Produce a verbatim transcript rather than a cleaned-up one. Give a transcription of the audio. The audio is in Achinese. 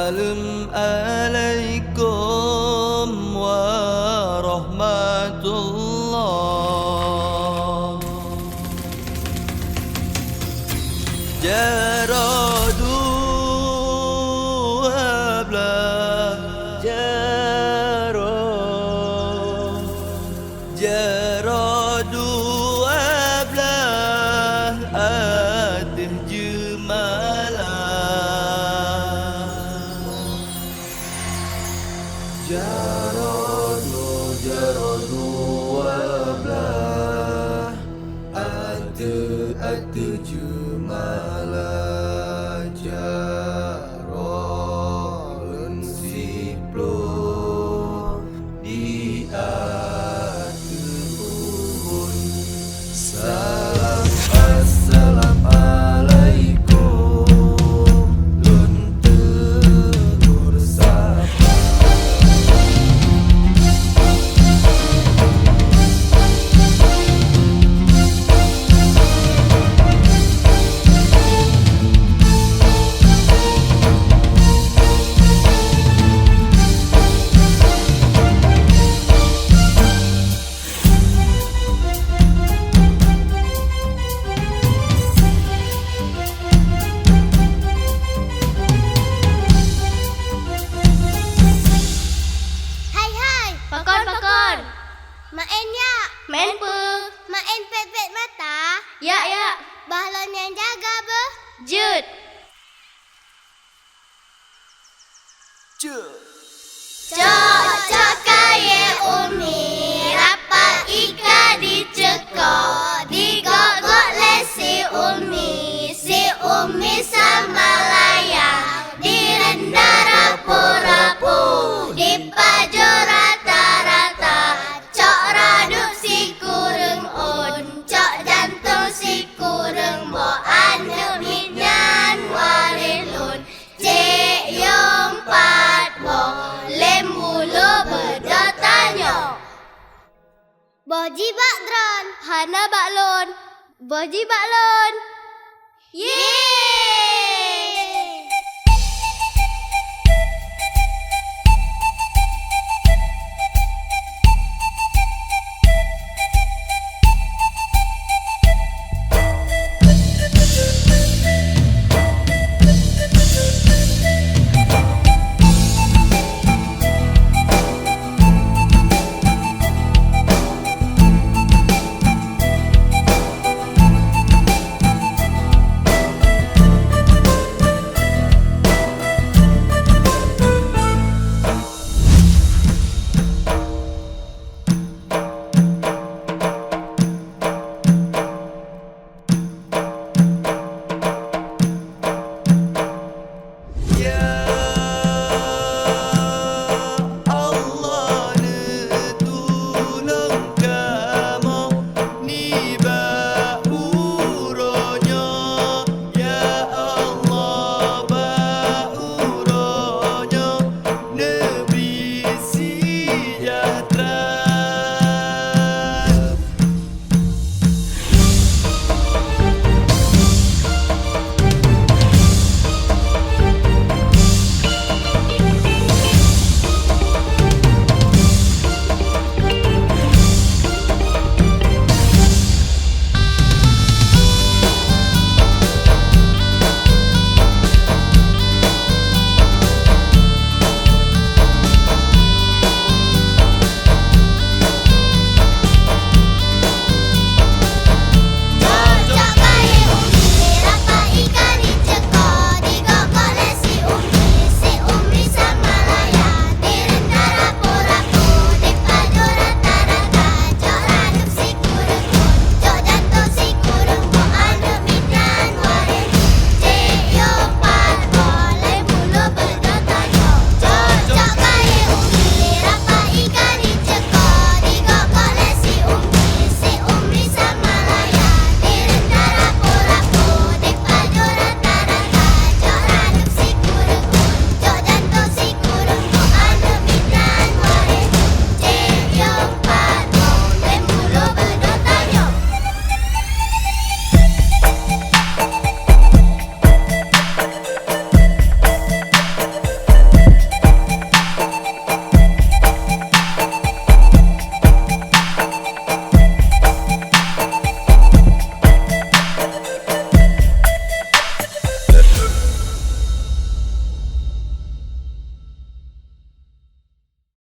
Assalamualaikum warahmatullah. Jaroe dua blah jaroe. Jaroe dua blah ateueh jeumala. Jaroe du-, jaroe dua blah ateueh, ateueh jeumala. Jaroe lôn siploh di ateueh pohon. Salam, assalamualaikum, lôn tegur sapa. Hai, hai! Pakon, pakon? Maén yak! Maén peue? Maén pet-pet mata. Yak, yak! Bah lôn nyang jaga beuh. Jeuet! Cok-cok kayèe Umi, rapat ié ka diceuko, digok-gok lé si Umi, si Umi sama layang, direndam rapu-rapu, dipajoh rata-rata, cok radup sikureueng ôn, cok jantong sikureueng boh, aneuk miet nyan waréh lôn. Cék yong pat boh, lem bulo beudôh tanyoe. Boh jih bak droen. Hana bak lôn. Boh jih bak lôn.